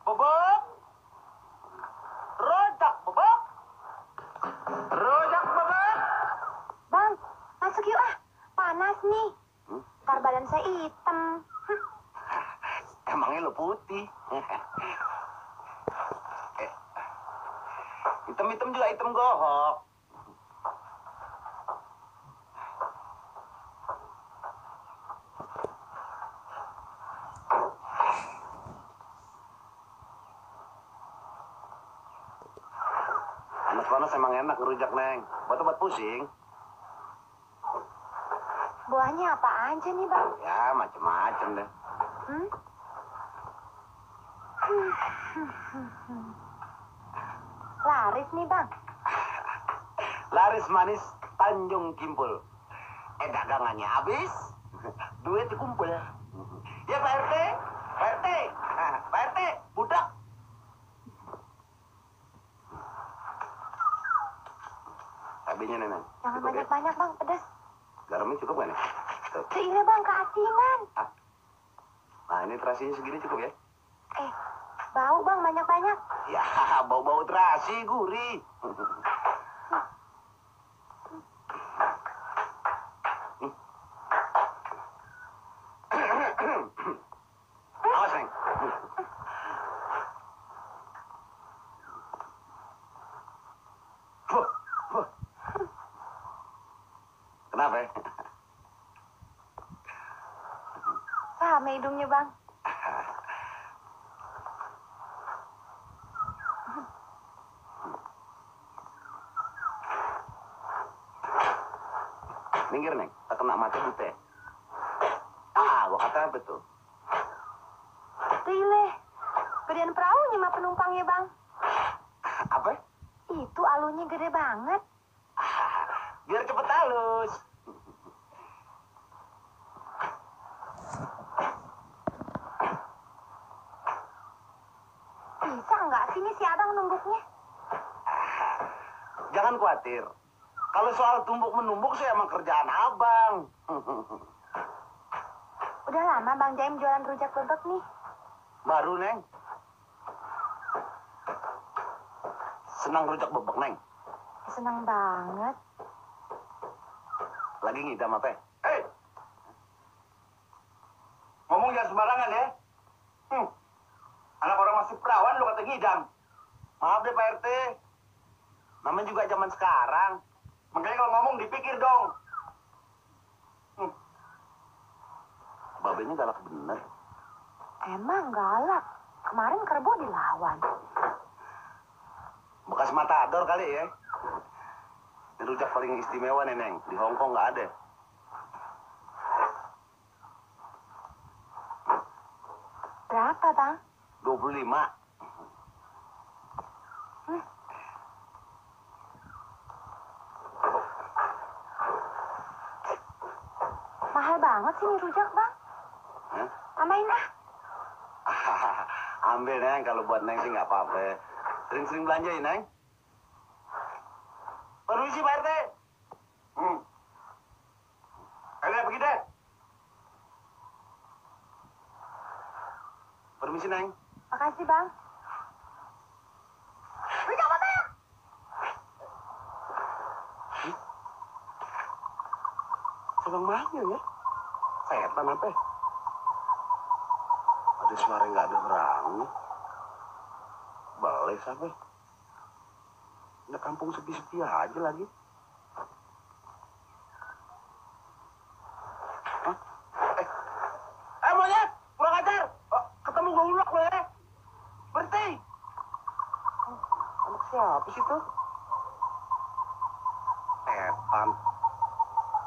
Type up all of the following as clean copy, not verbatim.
bebek. Rojak bebek. Rojak bebek. Bang, masuk yuk ah. Panas nih. Ntar badan saya hitam. Emangnya lo putih? Hitam-hitam juga hitam gohok. Panas-panas emang enak ngerujak, Neng. Buat obat pusing. Buahnya apa aja nih, Bang? Ya, macem-macem deh. Laris nih, Bang. Laris manis Tanjung Kimpul. Dagangannya habis, duit dikumpul. Ya, Pak RT. Pak RT. Pak RT, budak. Cabenya, Nenek. Jangan banyak-banyak, Bang. Pedas. Garamnya cukup nggak nih? Tuh. Ini, Bang, keasinan. Nah, ini terasinya segini cukup ya? Bau, Bang, banyak-banyak. Ya, bau-bau terasi, gurih. Awas, Neng. Kenapa ya? Sama hidungnya, Bang. Minggir, Neng. Tak kena mata bute. Gua kata apa tuh? Rile. Gedean perahunya mah penumpangnya, Bang. Apa? Itu alunya gede banget. Biar cepet halus. Bisa nggak sini si Abang numbuknya? Jangan khawatir. Kalau soal tumbuk-menumbuk sih emang kerjaan abang. Udah lama Bang Jaim jualan rujak bebek nih. Baru, Neng. Senang rujak bebek, Neng? Senang banget. Lagi ngidam apa? Hei! Ngomong jangan sembarangan ya. Anak orang masih perawan lu kata ngidam. Maaf deh Pak RT. Namanya juga zaman sekarang. Makanya kalau ngomong dipikir dong. Babenya galak bener. Emang galak. Kemarin Kerbo dilawan. Bekas matador kali ya. Ini rujak paling istimewa nih, Neng. Di Hongkong nggak ada. Berapa, Bang? 25. Mahal banget sih nih rujak, Bang. Tambahin ah. Ambil, Neng. Kalau buat Neng sih nggak apa-apa. Sering-sering belanja ya, Neng. Permisi, Pak RT. Kalian pergi deh. Permisi, Neng. Makasih, Bang. Rujak bebek! Sedang manggil ya? Setan apa? Ada suara nggak ada orangnya. Balik apa? Udah kampung sepi-sepi aja lagi. Hah? Monyet! Kurang ajar! Ketemu gue ulak lo ya! Berhenti! Anak siapa sih tuh? Setan.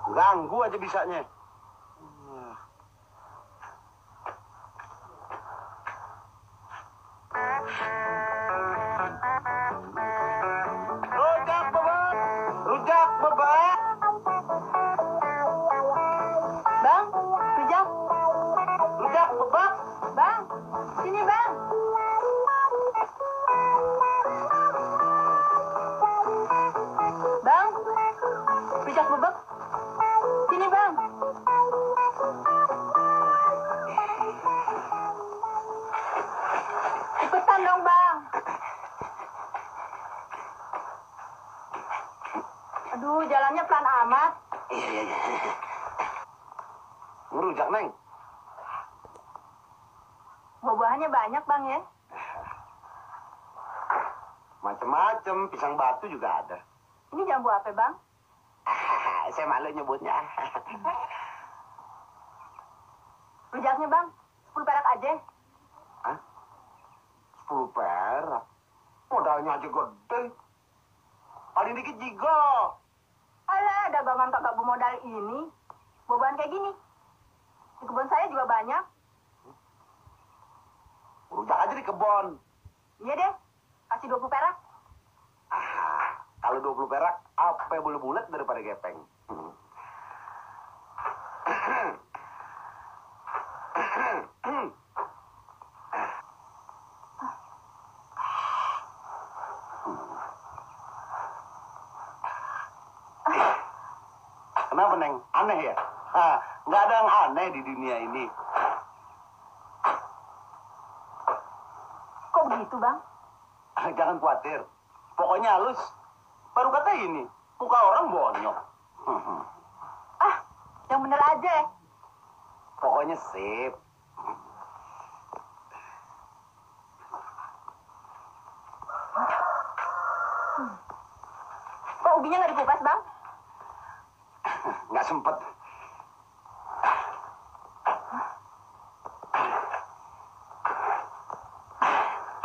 Ganggu aja bisanya. Rujak bebek! Rujak bebek! Bang, rujak. Rujak bebek! Bang, sini, Bang. Bang, rujak bebek. Sini, Bang. Aduh, jalannya pelan amat. Iya. Ngerujak, Neng. Buah-buahannya banyak, Bang, ya? Macem-macem, pisang batu juga ada. Ini jambu apa, Bang? Saya malu nyebutnya. Rujaknya, Bang. 10 perak aja. Hah? 10 perak? Modalnya aja gede. Paling dikit jigo. Alah, dagangan kagak bermodal ini. Buah-buahan kayak gini. Di kebun saya juga banyak. Rujak aja di kebon. Iya deh, kasih 20 perak. Kalau 20 perak, apa yang boleh bulat daripada gepeng? Kenapa, Neng? Aneh ya? Nggak ada yang aneh di dunia ini. Kok begitu, Bang? Jangan khawatir. Pokoknya halus. Baru kata ini, muka orang bonyok. Ah, yang bener aja. Pokoknya sip. Kok ubinya nggak dikupas, Bang? Nggak sempet.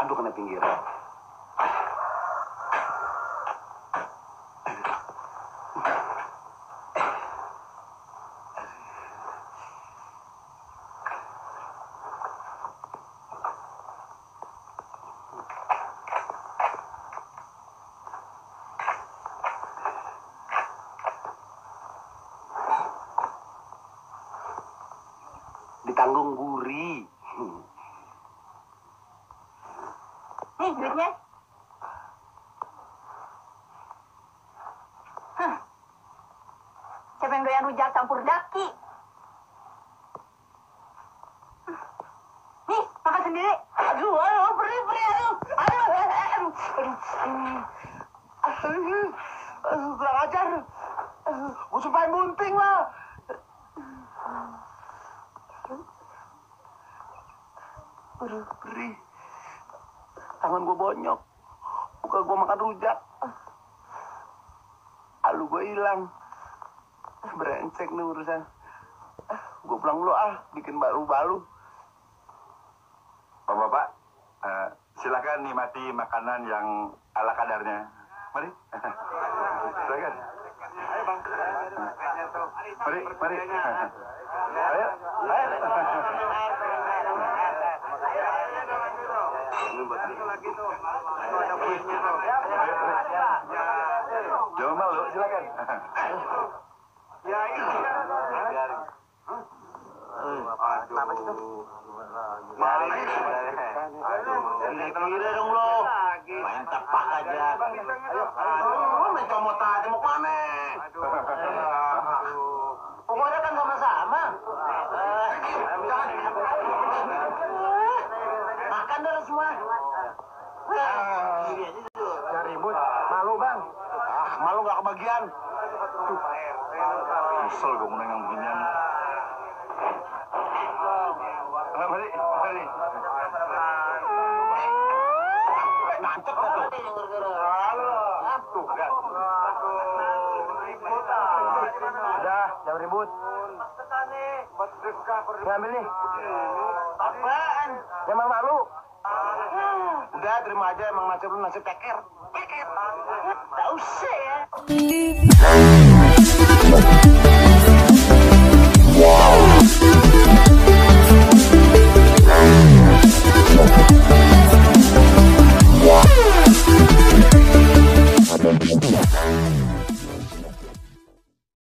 Aduh, kena pinggiran. Ditanggung gurih. Nih, duitnya. Siapa yang doyan rujak campur daki? Nih, makan sendiri. Aduh, perih, aduh, kurang ajar. Gue sumpahin bunting lah. Aduh, perih. Tangan gue bonyok. Muka gue makan rujak. Alu gue hilang. Brengsek nih urusan. Gue pulang dulu bikin balu-balu. Bapak-bapak, silakan nikmati makanan yang ala kadarnya. Mari. Silakan. Ayo, Bang. Mari. Ayo. Jangan malu, silakan. Ya, ini. Mari. Kira dong lo. Main tepak aja. Aduh, main comot aja mau kemana? Pokoknya kan sama-sama. Makan dah semua. Cari ribut, malu bang. Malu nggak kebagian. Kesel gue menang yang beginian. Mari. Nancep gak tuh? Tuh, kan. Udah, jangan ribut. Ngambil nih. Apaan? Memang malu. Udah, terima aja. Emang nasib lu nasib teker. Tak usah ya.